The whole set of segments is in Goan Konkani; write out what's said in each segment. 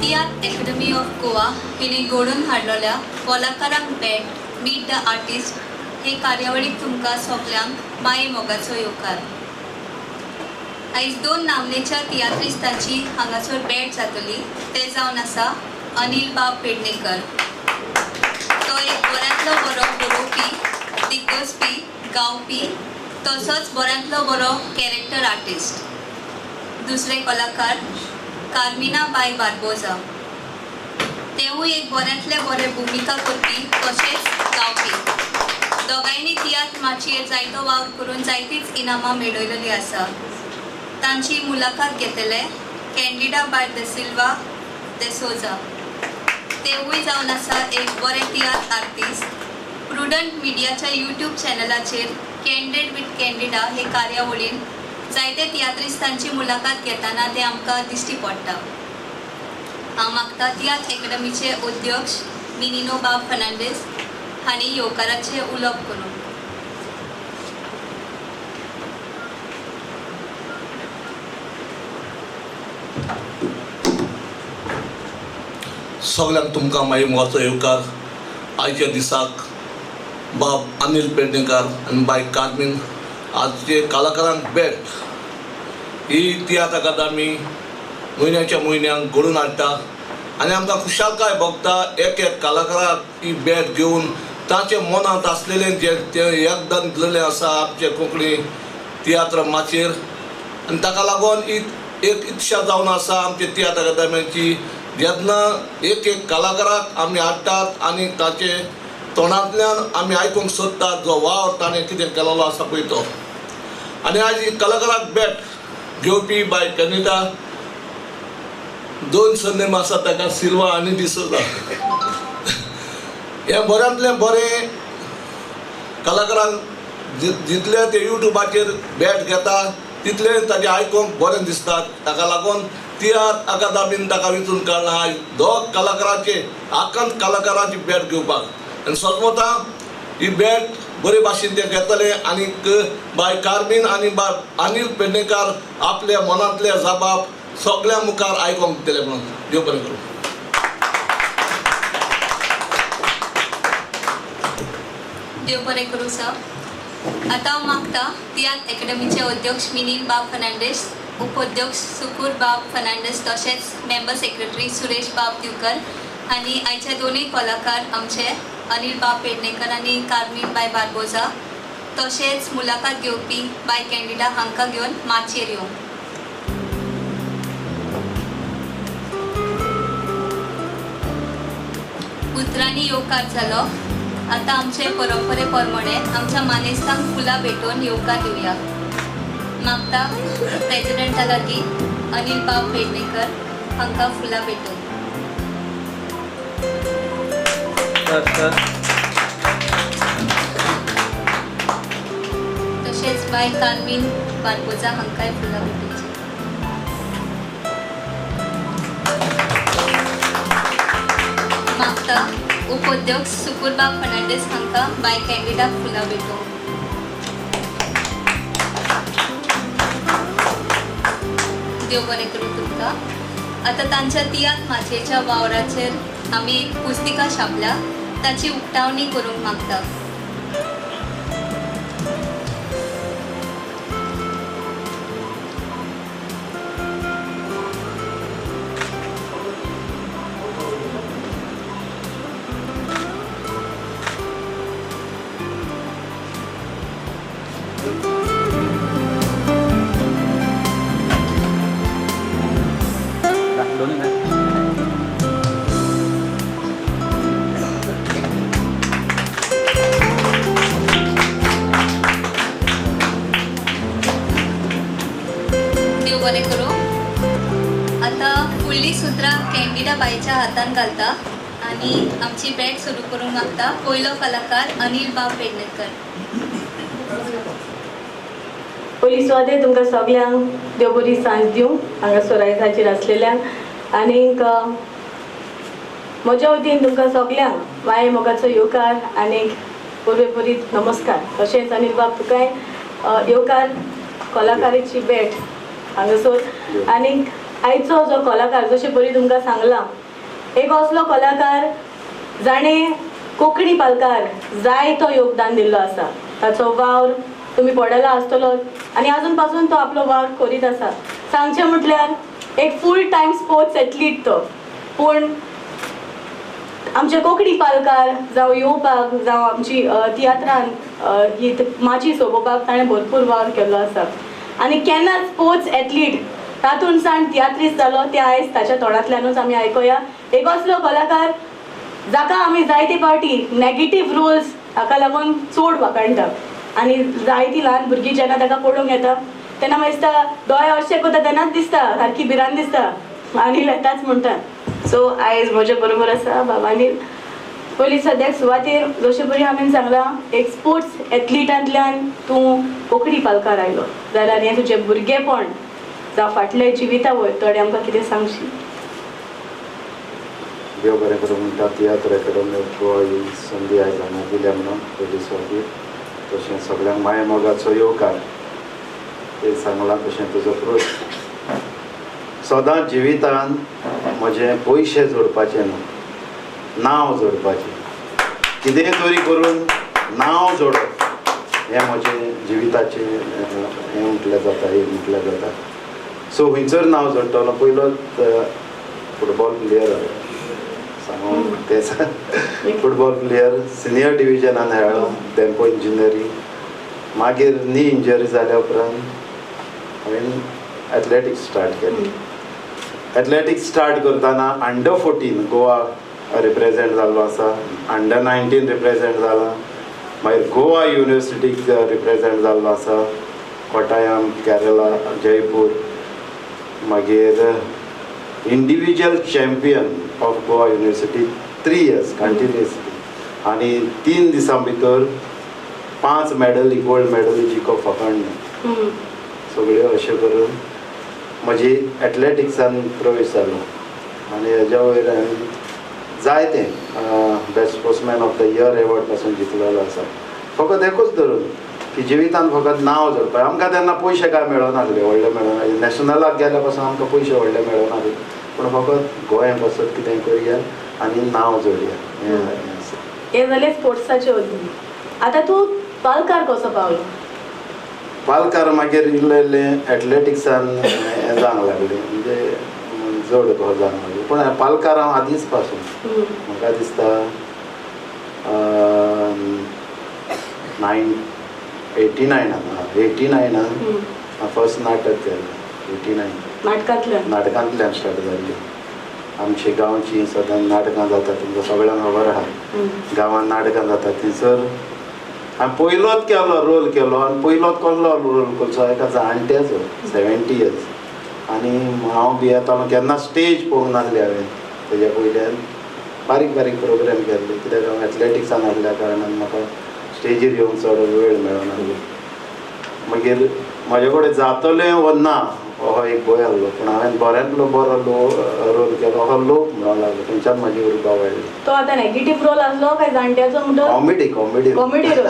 तियात्र अकॅडमी ऑफ गोवा हिणे घडोवन हाडलेल्या कलाकारांक भेट मीट the artist हे कार्यावळीक तुमकां सगल्यांक माये मोगाचो येवकार. आयज दोन नामनेच्या तियात्रिस्तांची हांगासर भेट जातली, ते जावन आसा अनिल बाब पेडणेकर. तो एक बऱ्यांतलो बरो बरोवपी, दिग्दर्शपी, गावपी, तसोच बऱ्यांतलो बरो कॅरेक्टर आर्टिस्ट. दुसरे कलाकार कार्मिना बाय बार्बोजा, तेवूय एक बऱ्यांतले बरे भुमिका करपी तशेंच गावपी. दोगांयनी तियात्र माचयेर जायतो वावर करून जायतीच इनामां मेळयलेली आसा. तांची मुलाखत घेतले कॅन्डिडा बाय the Silva दे सोजा, तेवूय जावन आसा एक बरे तियात्र आर्टिस्ट. प्रुडंट मिडियाच्या यूट्यूब चॅनलाचेर कॅन्डीड विथ कॅन्डिडा हे कार्यावळीन जायते तियात्रिस्तांची मुलाखत घेतना ते आमकां दिश्टी पडटा. हांव मागता तियात्र अकॅडमीचे अध्यक्ष मिनिनो बाब फर्नांडीस हांणी येवकाराचें उलोवप करूं. सगल्यांक तुमकां मागीर मोगाचो येवकार. आयच्या दिसाक बाब अनिल पेडणेकर आनी बाय कार्मीन आजचे कलाकारांक भेट ही तियात्र अकादमी म्हयन्याच्या म्हयन्याक घडोवन हाडटा आनी आमकां खुशालकाय भोगता. एक एक कलाकाराक ही भेट घेवन तांचे मनांत आसलेलें जें तें योगदान दिलेलें आसा आमचे कोंकणी तियात्र माचयेर आनी ताका लागून ही एक इत्सा जावन आसा आमचे तियात्र अकादमीची, जेन्ना एक एक कलाकाराक आमी हाडटात आनी ताचे तोंडांतल्यान आमी आयकूंक सोदतात जो वावर ताणें कितें केलेलो आसा पळय तो. आनी आयज कलाकाराक भेट घेवपी बाय कनिता, दोन सरनेम आसा ताका, सिल्वा आनी डिसोजा. हें बऱ्यांतलें बरें कलाकारांक जितले ते यूट्यूबाचेर भेट घेता तितलें ताजें आयकूंक बरें दिसता. ताका लागून तियात्र अकादमीन ताका विंचून काडला आयज दोग कलाकारांचे आकांत कलाकारांची भेट घेवपाक. आनी सोजमता ही भेट बरे भाशेन ते घेतले आनी बाय कार्मीन आनी बाय अनिल पेडणेकर आपल्या मनांतले जबाब सगळ्या मुखार आयकूंक दितले म्हणून देव बरें करूं. देव बरें करूं सर. आतां हांव मागता तियात्र अकॅडमीचे अध्यक्ष मिनीन बाब फर्नांडीस, उपाध्यक्ष सुकूर बाब फर्नांडीस, तशेंच मेंबर सेक्रेटरी सुरेश बाब दिवकर आनी आयचे दोनूय कलाकार आमचे अनिल बाब पेडणेकर आनी कार्मीन बाय बार्बोजा, तशेंच मुलाखत घेवपी बाय कॅन्डिडा हांकां घेवन माचयेर येवंक. उतरांनी येवकार जालो. आतां आमचे परंपरे प्रमाणे आमच्या मानेस्तांक फुलां भेटोवन येवकार दिवया. मागता प्रेजिडेंटा लागीं अनिल बाब पेडणेकर हांकां फुलां भेटोवन. तशेंच बाय कार्मीन बार्बोजा हांकांय फुलां भेटोवची. मागता उपाध्यक्ष सुकूरबाब फर्नांडीस हांकां बाय कॅन्डिडाक फुलां भेटोवंक. देव बरें करूं तुमकां. आतां तांच्या तियात्र माचयेच्या वावराचेर आमी एक पुस्तिका छापल्या, ताची उक्तावणी करूंक मागता. देव बरें करूं. आतां फुडली सुत्रां कॅन्डिडा बायच्या हातान घालता आनी आमची भेट सुरू करूंक मागता. पयलो कलाकार अनिल बाब पेडणेकर. पयलीं सुवातेर तुमकां सगल्यांक देव बरी सांज दिवं हांगासर आयज आसलेल्यांक आनीक म्हज्या वतीन तुमकां सगल्यांक माये मोगाचो येवकार आनीक पूर्वेपरीत नमस्कार. तशेंच अनिल बाब तुकाय येवकार कलाकाराची भेट हांगासर. आनीक आयचो जो कलाकार जशें परी तुमकां सांगलां एक असलो कलाकार जाणें कोंकणी पालकार जायतो योगदान दिल्लो आसा. ताचो वावर तुमी पळयला आसतलो आनी आजून पासून तो आपलो वावर करीत आसा. सांगचें म्हटल्यार एक फूल टायम स्पोर्ट्स एथलीट तो, पूण आमचे कोंकणी पालकार जावं येवपाक जावं आमची तियात्रान ही माची सोबोवपाक ताणें भरपूर वावर केल्लो आसा. आनी केन्ना स्पोर्ट्स एथलीट तातूंत सावन तियात्रीस्त जालो ते आयज ताच्या तोंडांतल्यानूच आमी आयकुया. एक असलो कलाकार जाका आमी जायते फावटी नेगेटीव रोल्स हाका लागून चड वाखाणटा आनी जायतीं ल्हान भुरगीं जेन्ना ताका पळोवंक येता तेन्ना म्हाका दिसता दोळे अशे करता तेन्नाच दिसता सारकी भिरांत दिसता आनी येताच म्हणटा. सो आयज म्हज्या बरोबर आसा बाबा अनील. पयलीं सद्याक सुवातेर जशें परी हांवें सांगलां एक स्पोर्ट्स एथलिटांतल्यान तूं कोंकणी पालकार आयलो जाल्यार हें तुजें भुरगेपण जावं फाटलें जिविता वयर थोडें आमकां कितें सांगशी? देव बरें करूं म्हणटा तियात्र अकादमी ऑफ गोवा ही संदी आयज हांगा दिल्या म्हणून पयली सुवातीर तशें सगळ्यांक माया मोगाचो येवकार. ते सांगलां तशें तुजो प्रस्न सदां जिवितान म्हजें पयशे जोडपाचें न्हू, नांव जोडपाचें. कितेंय तरी करून नांव जोडप हें म्हजें जिविताचें हें म्हटल्यार जाता, हें म्हटल्यार जाता. सो खंयसर नांव जोडटलो? पयलोच फुटबॉल प्लेयर सांगून तें फुटबॉल प्लेयर सिनियर डिविजनान खेळ्ळो धेंपो इंजिनियरींग. मागीर नी इंजरी जाल्या उपरांत हांवें एथलेटिक्स स्टार्ट केली. एथलेटिक्स स्टार्ट करतना अंडर 14 गोवा रिप्रेजेंट जाल्लो आसा, अंडर 19 रिप्रेजेंट जाला, मागीर गोवा युनिवर्सिटीक रिप्रेजेंट जाल्लो आसा, कोटायम, केरला, जयपूर. मागीर individual champion of Goa university 3 years continuously आनी 3 दिसां भितर 5 मॅडली, गोल्ड मॅडली जिखप फकाण न्हू. सगळ्यो अशें करून म्हजी एथलेटिक्सान प्रवेश जालो आनी हेज्या वयर हांवें जायते best sportsman of the year award पासून जिखलेलो आसा. फकत एकूच धरून की जिवितान फकत नांव जोडपाक. आमकां तेन्ना पयशे कांय मेळनासले, व्हडले मेळना. नॅशनलाक गेल्या पासून आमकां पयशे व्हडले मेळनासले, पूण फकत गोंया पासत कितें करया आनी नांव जोडया हें आसा. हें जालें स्पोर्ट्साचें वचून. आतां तूं पालकार कसो पावलो? पालकार मागीर इल्लें इल्लें एथलेटिक्सान हें जावंक लागलें, म्हणजे जड कसो जावंक लागलें. पूण पालकार हांव आदींच पासून म्हाका दिसता 89 हांव फर्स्ट नाटक केलें. 89 नाटकांतल्यान नाटकांतल्यान स्टार्ट जाल्ली. आमची गांवची सदां नाटकां जाता, तुमकां सगळ्यांक खबर आहा गांवांत नाटकां जाता. थंयसर हांवें पयलोच केलो रोल केलो आनी पयलोच कसलो रोल करचो एका जाणट्याचो 70 इयर्स. आनी हांव भियेतालो, केन्ना स्टेज पळोवंक नासली हांवें तेज्या पयल्यान. बारीक बारीक प्रोग्राम केल्ले कित्याक हांव एथलेटिक्सान आसल्या कारणान म्हाका स्टेजीर येवंक चड वेळ मेळनासलो. मागीर म्हजे कडेन जातलें वो ना हो एक भंय आसलो, पूण हांवें बऱ्यांतलो बरो रोल केलो. हो लोक म्हणूंक लागलो, थंयच्यान म्हजी उर्बा वाडली. तो आतां नेगेटीव रोल आसलो काय जाणट्याचो म्हणटा? Comedy comedy comedy role.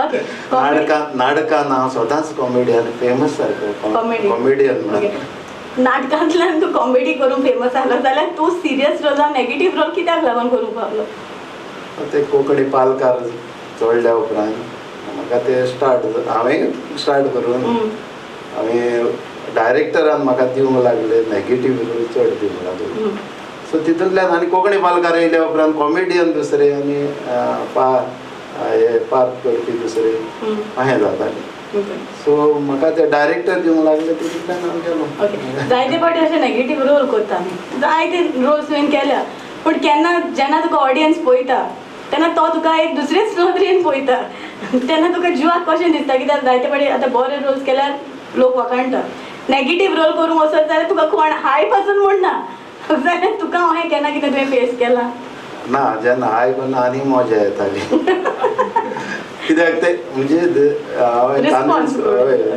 Okay. नाटकान हांव सदांच कॉमेडियन फेमस सारको कॉमेडियन म्हणून. नाटकांतल्यान तूं कॉमेडी करून फेमस जालो जाल्यार तूं सिरियस रोलान नेगेटीव रोल कित्याक लागून करूंक पावलो? ते कोंकणी पालकार चडल्या उपरांत म्हाका ते स्टार्ट हांवें स्टार्ट करून हांवें डायरेक्टरान म्हाका दिवंक लागले नेगेटीव रोल चड दिवंक लागले. सो तितूंतल्यान आनी कोंकणी पालकार येयल्या उपरांत कॉमेडियन दुसरे आनी हे पार्क करपी दुसरे अशें जातालें. सो म्हाका ते डायरेक्टर दिवंक लागले, तितूंतल्यान हांव गेलो. ओके. जायते फावटी अशे नेगेटीव रोल करता आमी, जायते रोल्स तुवें केल्या, पूण केन्ना जेन्ना तुका ऑडियन्स पळयता तेन्ना तो तुका एक दुसरेच नदरेन पळयता, तेन्ना तुका जिवाक कशें दिसता? कित्याक जायते फावटी आतां बरे रोल्स केल्यार लोक वाखाणटा, नेगेटीव रोल करूंक वचत जाल्यार तुका कोण हाय पासून म्हणना. जाल्यार तुका हांवें केन्ना कितें तुवें फेस केलां? ना, जेन्ना हाय करून आनी मजा येताली. कित्याक ते म्हणजे हांवें कन्विन्स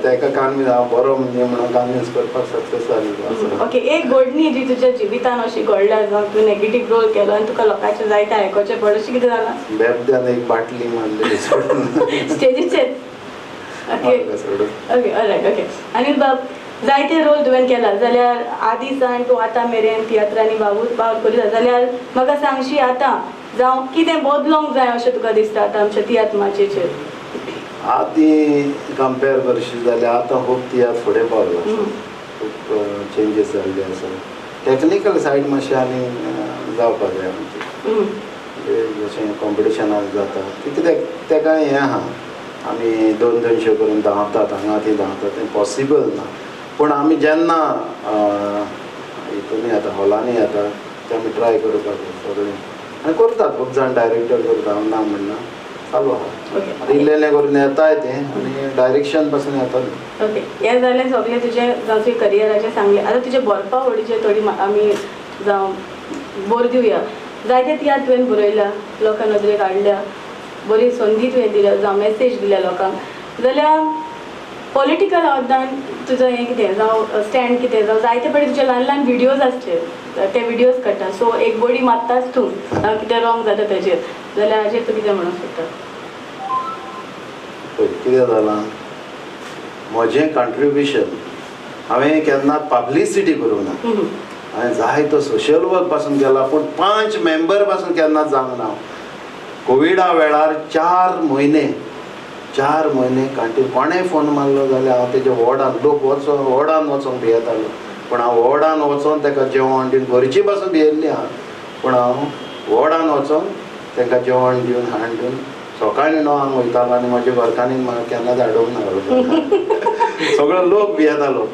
ताका कन्विन्स हांव बरो म्हणजे म्हणून कन्विन्स करपाक सक्सेस जालो. ओके. एक घडणी जी तुज्या जिवितान अशी घडल्या जावं तूं नेगेटीव रोल केलो आनी तुका लोकांचें जायतें आयकोचें पडलें, अशें कितें जालां? बेबद्यान एक बाटली मारली स्टेजीचेर. Okay okay alright. Okay Anil बाब, जायते रोल तुवें केला जाल्यार आदी सावन तूं आतां मेरेन तियात्रांनी वावर करीत जाल्यार म्हाका सांगशी आतां जावं कितें बदलोंक जाय अशें तुका दिसता आतां आमच्या तियात्र माचयेचेर? आदी कंपेर करशी जाल्यार आतां खूब तियात्र फुडें पावला, खूब चेंजीस जाल्ले आसा. टॅक्निकल सायड मातशें आनी जावपाक जाय आमची, जशें कॉम्पिटिशनाक जाता तें कित्याक तेका हें आहा, आमी 200-200 करून धांवतात, हांगा थंय धांवतात, तें पॉसिबल ना. पूण आमी जेन्ना हितून येता, हॉलांनी येता, ते आमी ट्राय करपाक सगळें आनी करतात. खूब जाण डायरेक्टर करता, हांव ना म्हणना, चालू आहा. आतां इल्लें इल्लें करून येताय तें आनी डायरेक्शन पासून येतालें. ओके, हें जालें सगळें तुजें जावं तुजें करियराचें सांगलें. आतां तुजें बरपावळीचेर थोडी आमी जावं बोर दिवया. जायते तियात्र तुवें बरयल्या, लोकां नदरेक हाडल्या, बरी संदी तुवें दिल्या, जावं मॅसेज दिल्या लोकांक. जाल्यार पॉलिटिकल अर्दान तुजो हें कितें जावं स्टँड कितें, जावं जायते फावटी तुजे ल्हान ल्हान विडियोज आसचे, ते विडियोज काडटा, सो एक बडी मारताच तूं, जावं कितें रॉंग जाता तेजेर, जाल्यार हाजेर तूं कितें म्हणूंक सोदता? पळय कितें जालां, म्हजें कंट्रिब्युशन हांवें केन्ना पब्लिसिटी करूंक ना. हांवें जायतो सोशल वर्क पासून केला, पूण 5 मेंबर पासून केन्ना जावंक ना. कोविडा वेळार 4 म्हयने कंटिन्यू कोणें फोन मारलो जाल्यार हांव तेज्या वॉर्डान, लोक वचोन वॉर्डान वचोंक भियेतालो, पूण हांव वॉर्डान वचोन तेका जेवण दिवन, घरची पासून भियेल्ली आहा, पूण हांव वॉर्डान वचोन तेंकां जेवण दिवन हाड दिवन सकाळीं 9 वयतालो आनी म्हज्या घरकान्नीन म्हाका केन्नाच हाडूंक ना, सगळो लोक भियेतालो.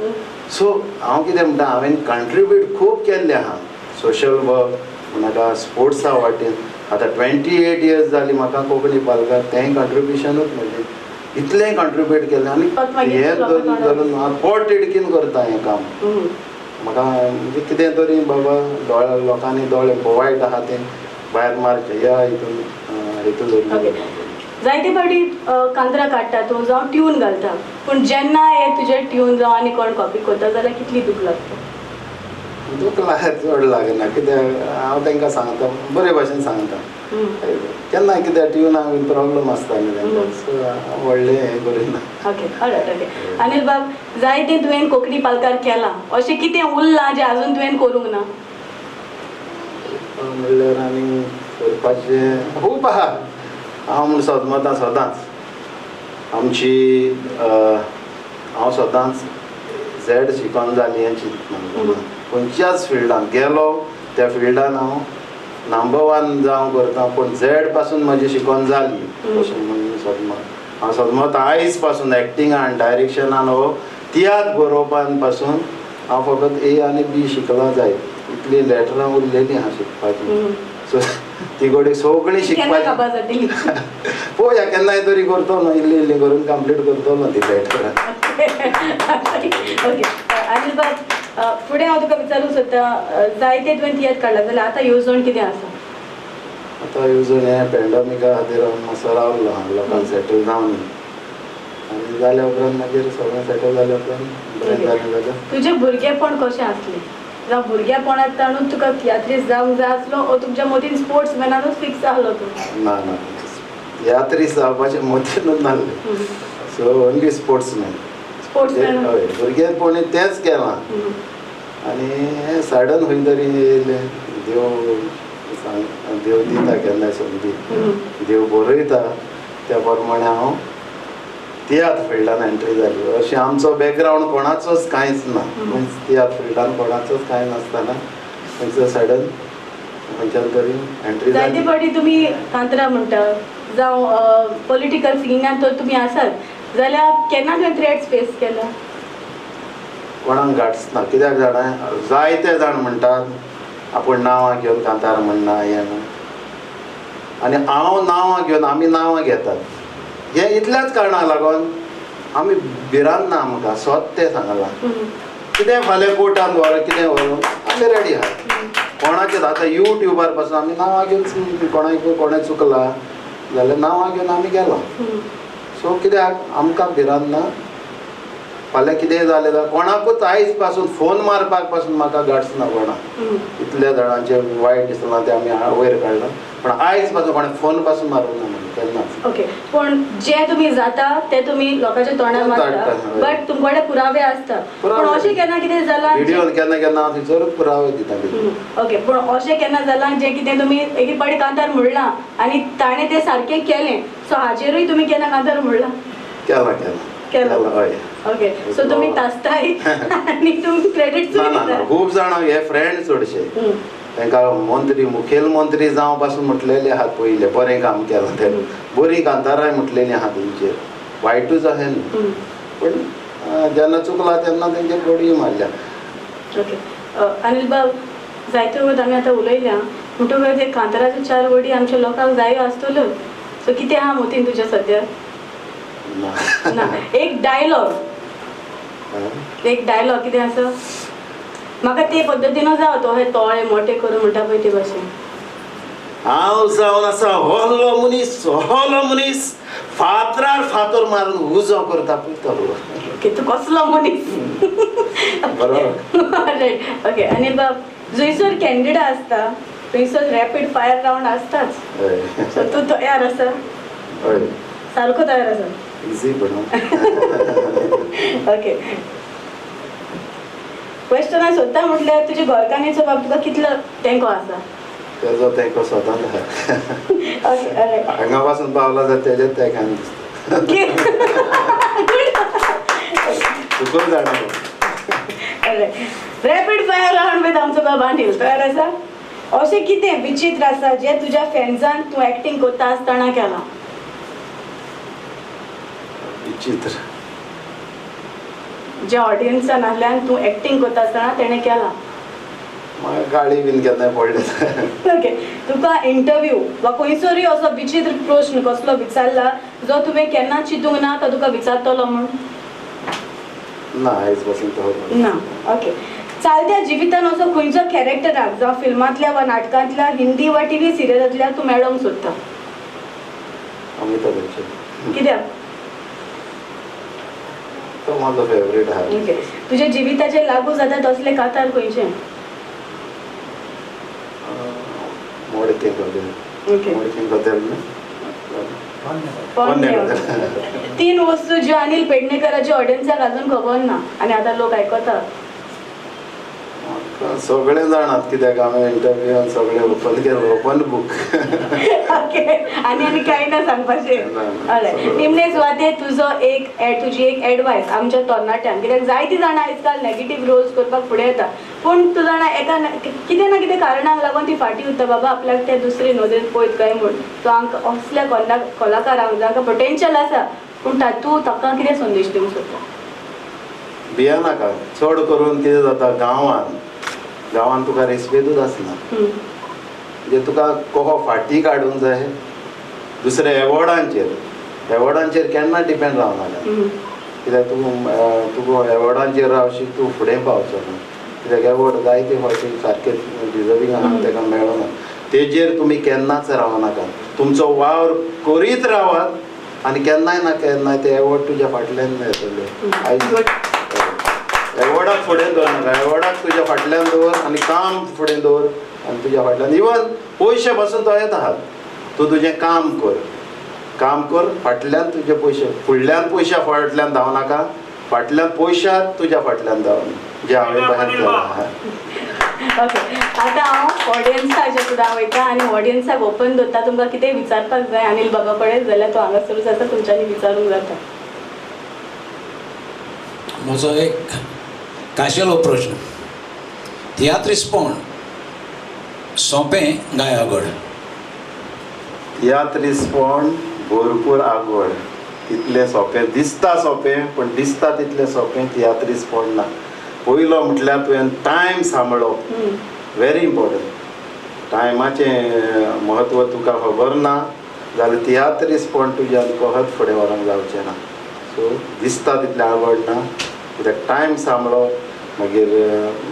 सो हांव कितें म्हणटा, हांवें कंट्रिब्यूट खूब केल्लें आहा सोशल वर्क म्हाका स्पोर्ट्सा वाटेन. आतां 28 इयर्स जाली म्हाका कोंकणी पालकार, तेंय कंट्रिब्युशनूच म्हजें, इतलें कंट्रिब्यूट केलें. आनी हें धरून हांव पोट तिडकीन करता हें काम. म्हाका म्हणजे कितें तरी बाबा दोळे लोकांनी दोळे वायट आहा तें भायर मारचें ह्या हितून हितून धरून. जायते फावटी कांतरां काडटा तूं जावं ट्यून घालता, पूण जेन्ना हें तुजें ट्यून जावं आनी कोण कॉपी करता जाल्यार कितली दूख लागता? दूख चड लागना, कित्याक हांव तांकां सांगता, बरे भाशेन सांगता. केन्ना कित्याक ट्युनाक बीन प्रॉब्लम आसता न्ही तांकां, सो हांव व्हडलें हें करिना. Okay, alright. ओके अनिल बाब, जायतें तुवें कोंकणी पालकार केलां, अशें कितें उरलां जें आजून तुवें करूंक ना? म्हणल्यार आनी करपाचें खूब आहा. हांव म्हूण सदमतां सदांच आमची, हांव सदांच झेड शिकोन जाली हें चिंतना, खंयच्याच फिल्डान गेलो त्या फिल्डान हांव नंबर 1 जावं करता, पूण झेड पासून म्हजी शिकोन जाली अशें म्हणून सदमत. हांव सदमत आयज पासून एक्टिंगान डायरेक्शनान हो तियात्र बरोवपान पासून हांव फकत ए आनी बी शिकलां जायत, इतलीं लेटरां उरलेलीं आहा शिकपाची. सो ती गोडी सगळीं शिकपाची पळोवया, केन्नाय तरी करतलो, इल्ली इल्ली करून कंप्लीट करतलो ती लेटरां. ओके अनिल बाब, फुडें हांव तुका विचारूंक सोदता, जायते तुवें तियात्र काडला जाल्यार आतां येवजण कितें आसा? आतां येवजण हें पॅन्डमिका खातीर हांव मातसो रावलो, लोकांक सेटल जावन आनी जाल्या उपरांत मागीर सगळें सेटल जाल्या उपरांत बरें जालें जाल्यार. तुजें भुरगेपण कशें आसलें? जावं भुरगेपणांत ताणून तुका तियात्रीस्त जावंक जाय आसलो ओ तुमच्या मदीं स्पोर्ट्समॅनानूच फिक्स आहलो तूं? ना ना, तियात्रीस्त जावपाचें मतीनूच नासलें. So only sportsman. Sportsman हय, भुरगेपणी तेंच केलां आनी हें सडन खंय तरी येयलें. देव सांग, देव दिता केन्नाय संदी, देव बरयता त्या प्रमाणे हांव तियात्र फिल्डान एंट्री जाली. अशें आमचो बॅकग्रावंड कोणाचोच कांयच ना, मिन्स तियात्र फिल्डान कोणाचोच कांय नासतना खंयचो सडन खंयच्यान तरी एंट्री जाली. जायते फावटी तुमी कांतरां म्हणटा जावं पॉलिटिकल सिंगिंगान तर तुमी आसात, जाल्यार केन्ना तुवें थ्रेट्स फेस केला? कोणाक गाट्स ना, कित्याक जाणा जायते जाण म्हणटात आपूण नांवां घेवन कांतार म्हणना हें आनी हांव नांवां घेवन, आमी नांवां घेतात हें इतल्याच कारणाक लागून आमी भिरांत ना आमकां, सत तें सांगलां. कितें फाल्यां कोर्टान व्हर, कितें व्हरूं, आमी रेडी आहा. कोणाचें आतां युट्यूबार पासून आमी नांवां घेवन कोणाक कोणें चुकलां जाल्यार नांवां घेवन आमी गेला. सो कित्याक आमकां भिरांत ना, फाल्यां कितेंय जालें जाल्यार कोणाकूच आयज पासून फोन मारपाक पासून म्हाका गाट्स ना कोणाक. इतल्या जाणांचें वायट दिसलां तें आमी वयर काडलां, पण आयज पासून कोणें फोन पासून मारूंक ना म्हणून केन्नाच. ओके, पूण जे तुमी जाता ते तुमी लोकांच्या तोंडार मारता, बट तुमकडे पुरावे आसता. पूण अशें केन्ना कितें जालां व्हिडियो केन्ना केन्ना हांव थंयसरूच पुरावे दिता. ओके, पूण अशें केन्ना जालां जें कितें तुमी एक पाटी कांतार म्हणलां आनी ताणें तें सारकें केलें, सो हाचेरूय तुमी केन्ना कांतार म्हणलां? केलां केलां केलां. हय. ओके, सो तुमी तासताय आनी तुमी क्रेडीट ना. खूब जाणां हे फ्रेंड चडशे तांकां मंत्री मुखेल मंत्री जावं पासून म्हटलेले आहात पयलें बरें काम केलां तें, बरीं कांतारांय म्हटलेलीं आहा तेंचेर, वायटूच अशें न्हू, पूण जेन्ना चुकलां तेन्ना तेंचेर बडयो मारल्या. ओके अनिल बाब, जायते वगत आमी आतां उलयल्या म्हणटकच ते कांताराच्यो चार वडी आमच्या लोकांक जायो आसतल्यो, सो कितें आहा मोतीन तुज्या सद्या? ना एक डायलॉग, एक डायलॉग कितें आसा म्हाका ते पद्दतीन जावं तो हे तोळे मोठे करून म्हणटा पळय ते भाशेन. हांव जावन आसा होलो मनीस, होलो मनीस फातरार फातर मारून उजो करता पळय तो. ओके, तूं कसलो मनीस. बरोबर. ओके अनिल बाब, जंयसर कॅन्डिडा आसता थंयसर रॅपीड फायर रावंड आसताच, सो तूं तयार आसा? सारको तयार आसा? इजी पण. ओके, क्वेश्चन हांव सोदता म्हटल्यार तुज्या घरकान्नीचो बाब तुका कितलो तेंको आसा? तेजो तेंको सदांच आहा. हांगा पासून पावला जाल्यार तेजेच तेंकान दिसता. तुका जाणा. रॅपीड फायर रावंड विथ आमचो बाब अनिल, तयार आसा? अशें कितें विचित्र आसा जें तुज्या फॅन्सान तूं एक्टींग करता आसतना केलां? विचित्र जे ऑडियन्सान आहल्यान तूं एक्टींग करता आसतना तेणें केलां? म्हाका गाळी बीन केन्नाय पडले. ओके, तुका इंटरव्यू वा खंयसरूय असो विचित्र प्रश्न कसलो विचारला जो तुवें केन्ना चिंतूंक ना तो तुका विचारतलो म्हूण? ना, आयज पासून तो ना. ओके, चालत्या जिवितान असो खंयचो कॅरेक्टराक जावं फिल्मांतल्या वा नाटकांतल्या, हिंदी वा टीव्ही सिरियलांतल्या तूं मेळोंक सोदता? अमिताभ बच्चन. कित्याक? तो म्हाजो फेवरेट आहा. ओके, तुज्या जिविताचेर लागू जाता तसले कातार खंयचे? मोडकें कदेल. ओके, मोडकें कदेल न्हू. तीन वस्तू ज्यो अनिल पेडणेकराच्या ऑडियन्साक अजून खबर ना आनी आतां लोक आयकतात. सगळे जाणात कित्याक हांवें इंटरव्यूआन सगळे ओपन केलें, ओपन बूक. ओके, आनी आनी कांय ना सांगपाचें. निमणे सुवातेर तुजो एक तुजी एक एडवायस आमच्या तरणाट्यांक, कित्याक जायतीं जाणां आयज काल नेगेटीव रोल्स करपाक फुडें येता, पूण तूं जाणा एका कितें ना कितें कारणाक लागून ती फाटीं उरता, बाबा आपल्याक ते दुसरे नदरेन पळयत काय म्हूण. सो आमकां असल्या कलाकारांक जांकां पोटेन्शियल आसा पूण तातूंत ताका कितें संदेश दिवंक सोदता? भियेनाका. चड करून कितें जाता गांवांत, गांवांत तुका रेस्पेदूच आसना, म्हणजे तुका कहो फाटी काडूंक जाय दुसऱ्या एवॉर्डांचेर. एवॉर्डांचेर केन्ना डिपेंड रावनाका, कित्याक तूं तुका एवॉर्डांचेर रावशी तूं फुडें पावचो ना, कित्याक एवॉर्ड जायते फावटी सारके डिजर्वींग आहा ताका मेळना. तेजेर तुमी केन्नाच रावनाका, तुमचो वावर करीत रावात आनी केन्नाय ना केन्नाय ते एवॉर्ड तुज्या फाटल्यान येतले. आयज एवॉर्डाक फुडें दवरनाका, एवॉर्डाक तुज्या फाटल्यान दवर आनी काम फुडें दवर आनी तुज्या फाटल्यान इवन पयशे पासून तो येता आहात. तूं तुजें काम कर, काम कर, फाटल्यान तुजे पयशे, फुडल्यान पयशा फाटल्यान धांवनाका, फाटल्यान पयशा तुज्या फाटल्यान धांव, जे हांवें भायर केलां. ओके, आतां हांव ऑडियन्साच्या फुडें वयता आनी ऑडियन्साक ओपन दवरता. तुमकां कितें विचारपाक जाय अनिल बाबा कडेन जाल्यार तो हांगासरूच आसा, तुमच्यांनी विचारूंक जाता. म्हजो एक खाशेलो प्रश्न, तियात्रिस्पण सोंपें काय आगड? तियात्रिस्पण भरपूर आगड. तितलें सोंपें दिसता, सोंपें पण दिसता तितलें सोंपें तियात्रिस्पण ना. पयलो म्हटल्यार तुवें टायम सांबाळप व्हेरी इम्पॉर्टंट. टायमाचें म्हत्व तुका खबर ना जाल्यार तियात्रिस्पण तुज्यान कहत फुडें व्हरोंक जावचें ना. सो दिसता तितलें आवड ना, कित्याक टायम सांबाळप, मागीर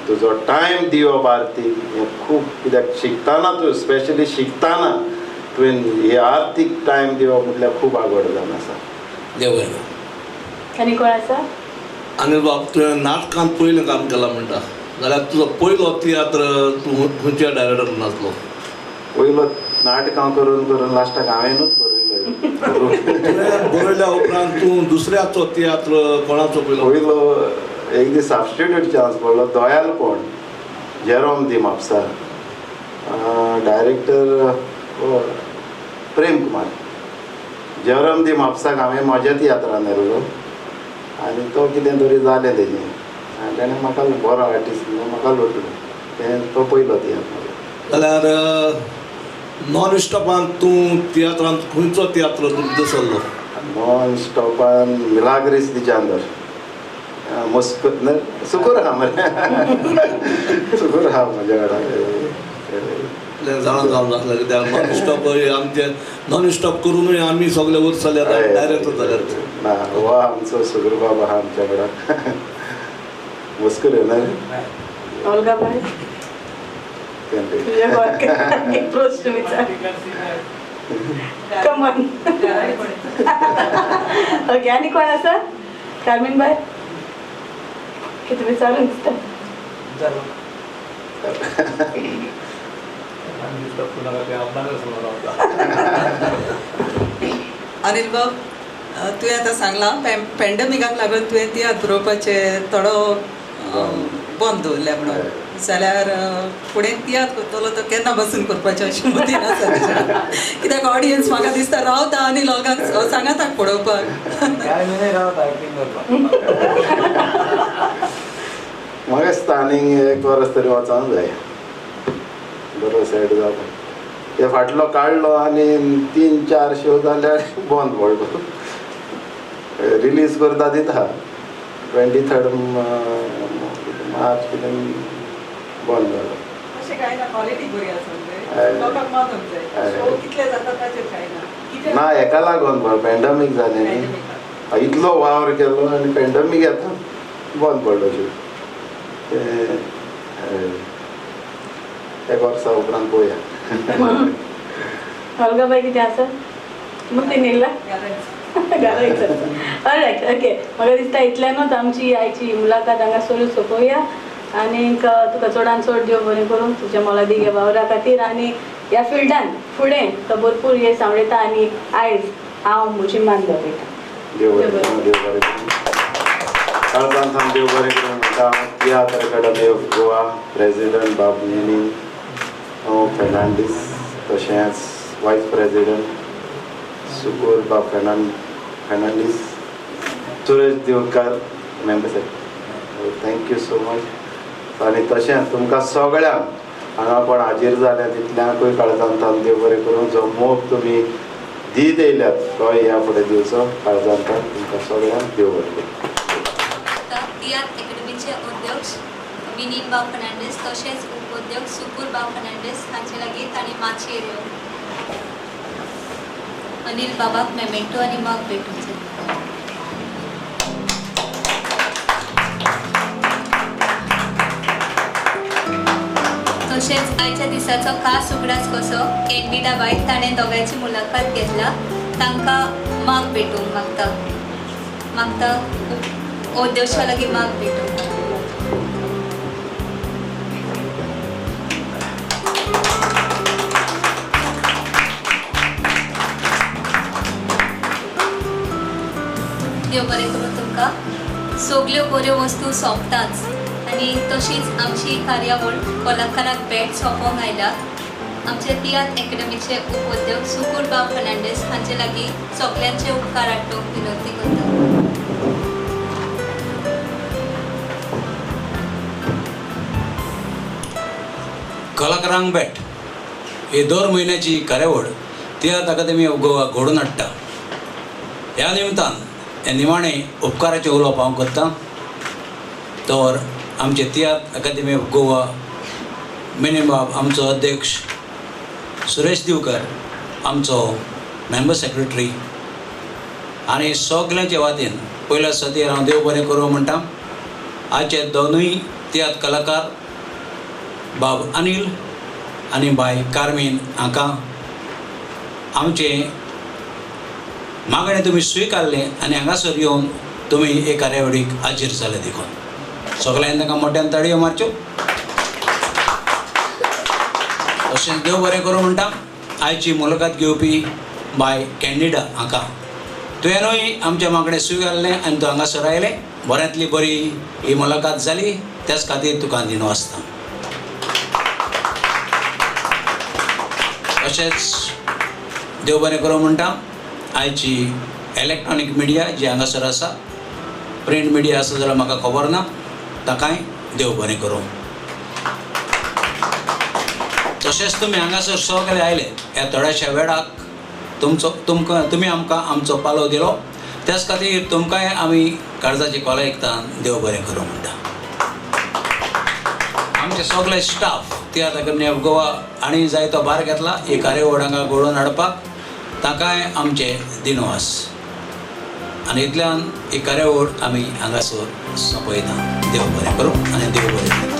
तुजो टायम दिवप आर्थीक हें खूब, कित्याक शिकतना तूं स्पेशली शिकतना तुवें हे आर्थीक टायम दिवप म्हटल्यार खूब आवड जावन आसा. देव बरें करूं. आनी कोण आसा? अनिल बाब, तुवें नाटकांत पयलें काम केलां म्हणटा, जाल्यार तुजो पयलो तियात्र तूं खंयच्या डायरेक्टर नासलो? पयलो नाटकां करून करून लास्टाक हांवेनूच बरयलो. बरयल्या उपरांत तूं दुसऱ्याचो तियात्र कोणाचो पयलो? पयलो एक दीस सबस्टिट्यूट चान्स पडलो दोयालपण, Jerome D'Mapusa, director Prem Kumar. Jerome D'Mapusa हांवें म्हज्या तियात्रान व्हेल्लो आनी तो कितें तरी जालें तेजें आनी तेणें म्हाका बरो आर्टिस्ट म्हणून म्हाका लोटलो. तें तो पयलो तियात्र म्हजो. जाल्यार नॉन स्टॉपान तूं तियात्रांत खंयचो तियात्र तूं भितर सरलो? नॉन स्टॉपान मिलाग्रीस दी चांदर, मस्क सुकूर आहा मरे, सुकूर आहा म्हज्या कडेन. जाणा जावन नासलें कित्याक नॉन स्टॉप आमचे नॉन स्टॉप करुनूय आमी सगळे वयर सरल्यात, डायरेक्टर जाल्यात. ना हो आमचो सुगूर बाब आहा आमच्या कडेन, मस्कूर न्हय रे? ओल्गा बाय, तुझ्या एक प्रश्न विचार. Come on. Okay, आनी कोण आसा? कार्मीन बाय, कितें विचारून दिसता? अनिल बाब, तुवें आतां सांगलां पॅन्डमिकाक लागून तुवें तियात्र बरोवपाचें थोडो बंद दवरल्या म्हणून, जाल्यार फुडें तियात्र करतलो तो केन्ना बसून करपाचें अशें मतीन आसा तुज्या? कित्याक ऑडियन्स म्हाका दिसता रावता आनी लोकांक सांगाताक पळोवपाक. म्हाका दिसता आनीक एक वर्स तरी वचोंक जाय, बरो सेट जावपाक. ते फाटलो काडलो आनी 3-4 शो जाल्यार बंद पडलो. रिलीज करता दिता 23 मार्च कितें बंद जालो. अशें कांय ना, क्वॉलिटी बरी आसूंक जाय, लोकांक मानूंक जाय. शो कितले जाता ताचेर कांय ना. ना हेका लागून पॅन्डमीक जालें न्ही, इतलो वावर केलो आनी पॅन्डमीक येता बंद पडलो शो. तें एक वर्सा उपरांत पळोवया. ओल्गा बाय कितें आसा? मतीन येयला? All right, okay. म्हाका दिसता इतल्यानूच आमची आयची मुलाखत हांगा सोलून सोंपोवया. आनीक तुका चडान चड देव बरें करूं तुज्या मोलादीक ह्या वावरा खातीर आनी ह्या फिल्डान फुडें तो भरपूर हे सांवळयता आनी आयज हांव म्हजी मान दाखयता. देव बरें करूं, देव बरें करूं. काळजान सावन देव बरें करूं म्हणटा. तियात्र अकादमी ऑफ गोवा प्रेजिडंट बाब नेनी फेर्नांडीस, तशेंच वायस प्रेजिडंट सुकूर बाब Fernandes, Suresh Divkar member sir, thank you so much. आनी तशेंच तुमकां सगळ्यांक हांगा कोण हाजीर जाल्या तितल्यांकूय काळजान सावन देव बरें करूं. जो मोग तुमी दीत येयल्यात तो ह्या फुडें दिवचो. काळजान सावन तुमकां सगळ्यांक देव बरें करूं. तियात्र अकादमीचे अध्यक्ष विनीत बाब फर्नांडीस तशेंच उपाध्यक्ष सुकूर बाब फर्नांडीस हांचे लागीं तांणी माचयेर येवन अनिल बाबाक मेमेंटो आनी मग भेटोवचें. तशेंच आयच्या दिसाचो खास उगडास कसो कॅन्डिडा बाय ताणें दोगांयची मुलाखत घेतला, तांकां माग भेटोवंक मागता, मागता अध्यक्षा लागीं माग भेटोवंक. देव बरें करूं तुमकां. सगल्यो बऱ्यो वस्तू सोंपताच आनी तशीच आमची कार्यावळ कलाकाराक भेट सोंपोवंक आयल्या. आमचे तियात्र अकादमीचे उपाध्यक्ष सुकूर बाब फर्नांडीस हांचे लागीं सगल्यांचे उपकार हाडूंक विनंती करता. कलाकारांक भेट ही दर म्हयन्याची कार्यावळ तियात्र अकादमी ऑफ गोवा घडोवन हाडटा. ह्या निमतान हे निमाणें उपकाराचें उलोवप हांव करतां. तर आमचे तियात्र अकादमी ऑफ गोवा मिनीबाब आमचो अध्यक्ष सुरेश दिवकर आमचो मेंबर सेक्रेटरी आनी सगल्यांचे वातीन पयल्या सदयेर हांव देव बरें करूं म्हणटा. आजचे दोनूय तियात्र कलाकार बाब अनिल आनी बाय कार्मीन हांकां आमचें मागणें तुमी स्विकारलें आनी हांगासर येवन तुमी हे कार्यावळीक हाजीर जाले देखून सगल्यांनी तांकां मोट्यान ताळयो मारच्यो. तशेंच देव बरें करूं म्हणटा. आयची मुलाखत घेवपी बाय कॅन्डिडा हाका. तुवेंनूय आमच्या मागणें स्विकारलें आनी तूं हांगासर आयलें. बऱ्यांतली बरी ही मुलाखत जाली, त्याच खातीर तुका दिनो आसता. तशेंच देव बरें करूं म्हणटा आयची इलेक्ट्रॉनीक मिडिया जी हांगासर आसा, प्रिंट मिडिया आसा जाल्यार म्हाका खबर ना, ताकाय देव बरें करूं. तशेंच तुमी हांगासर सगळे आयले ह्या थोड्याशा वेळाक तुमचो तुमकां तुमी आमकां आमचो पालव दिलो, त्याच खातीर तुमकांय आमी काळजाची कोला एकतान देव बरें करूं म्हणटा. आमचे सगळे staff tiatr academy of Goa आनी जायतो भार घेतला ही कार्यावळ हांगा घडोवन हाडपाक, ताकाय आमचे दिनवास. आनी इतल्यान ही कार्यावळ आमी हांगासर सोंपयता. देव बरें करूं आनी देव बरें.